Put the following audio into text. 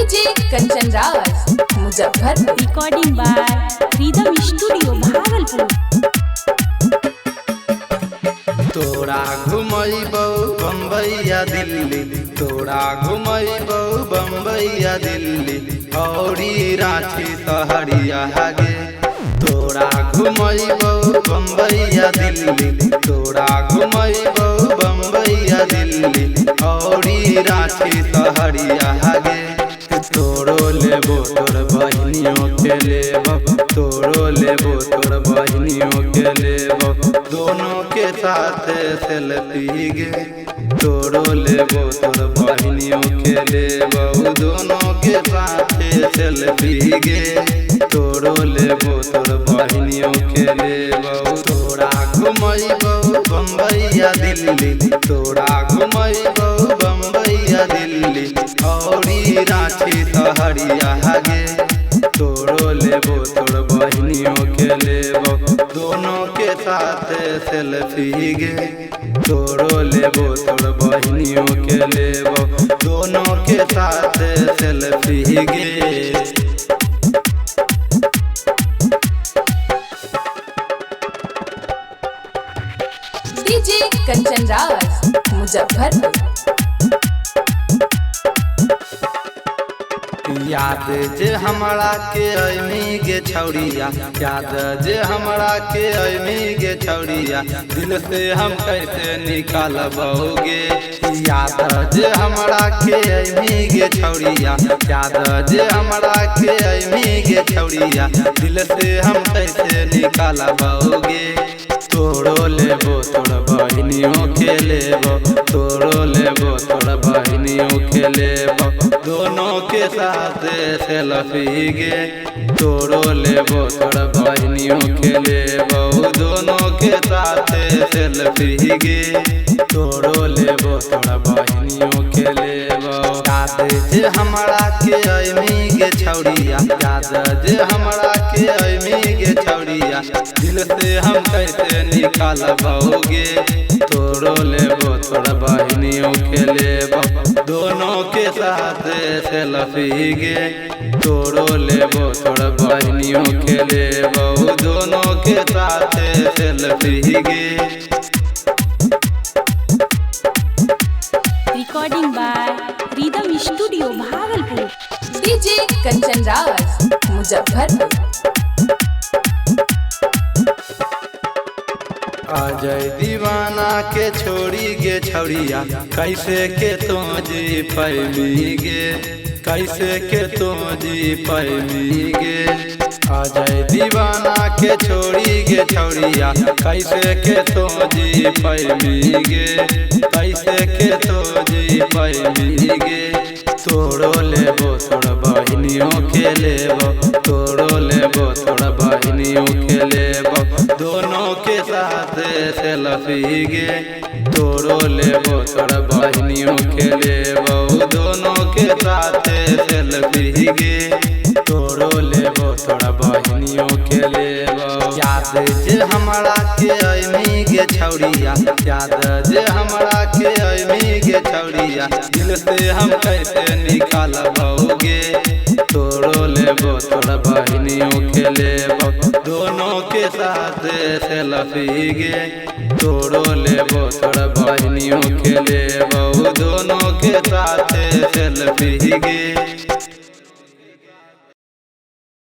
DJ Kanchan Raj Muzaffarpur. Recording by Rhythm Studio Bhagalpur. तोरा घुमैबौ बम्बैया दिल्ली, तोरा घुमैबौ बम्बैया दिल्ली, औरी रांची सहरिया गे। तोरा घुमैबौ बम्बैया दिल्ली, तोरा घुमैबौ बम्बैया दिल्ली, औरी रांची सहरिया गे। तोरो लेबो तोर बहिनियों के लेबो, तोरो लेबो तोर बहिनियों के लेबो, दोनों के साथ सेल्फी गे। तोरो लेबो तोर बहिनियों के लेबो, दोनों के साथ सेल्फी गे। तोरो लेबो तोर बहिनियों के लेबो। तोरा घुमैबो बम्बैया दिल्ली, तोरा घुमैबो बम्बैया दिल्ली, औरी रांची सहरिया गे। तोरो लेबो तोर बहिनियों के लेबो, दोनों के साथ सेल्फी गे। तोरो लेबो तोर बहिनियों के लेबो, दोनों के साथ सेल्फी गे। डीजे कंचन राज मुजफ्फरपुर। याद जे हमरा के अमी गे छौरिया, याद जे हमरा के अमी गे छौरिया, दिल से हम कैसे निकालबौगे। याद जे हमरा के अमी गे छौरिया, याद जे हमरा के अमी गे छौरिया, दिल से हम कैसे निकालबौगे। तोरो लेबो तोर बहिनियों के लेबो, तोरो लेबो तोर बहिनियों के लेबो, दोनों के साथ सेल्फी गे। तोरो लेबो तोर बहिनियों के लेबो, दोनों के साथ सेल्फी गे। तोरो लेबो तोर बहिनियों के लेबो। याद जे हमरा के अमी गे छौरिया, याद जे हमरा के अमी गे छौरिया, दिल से हम कैसे निकालबौगे। तोरो लेबो तोर बहिनियों के लेबो, दोनों के साथ सेल्फी गे। तोरो लेबो तोर बहिनियों के लेबो, दोनों के साथ सेल्फी गे। Recording by Rhythm Studio Bhagalpur. DJ Kanchan Raj Muzaffarpur. Ajay दीवाना के छोड़ी गे छौरिया, कैसे के तो जी पैमी गे, कैसे के तो जी पैमी गे। अजय दीवाना के छोड़ी गे छौरिया, कैसे के तो जी पैमी गे, कैसे के तो जी पैमी गे। तोरो लेबो तोर बहिनियों के लेबो, तोरो लेबो तोर बहिनियों के लेबो, दोनों के साथ सेल्फी गे। तोरो लेबो तोर बहिनियों के लेबो, दोनों के साथ सेल्फी गे। तोरो लेबो तोर बहिनियों के लेबो। याद जे हमरा के अमी गे छौरिया, याद जे हमरा के अमी गे छौरिया, दिल से हम कैसे निकालबौगे। तोरो लेबो तोर बहिनियों के लेबो, दोनों के साथ सेल्फी गे। तोरो लेबो तोर बहिनियों के लेबो, दोनों के साथ सेल्फी गे।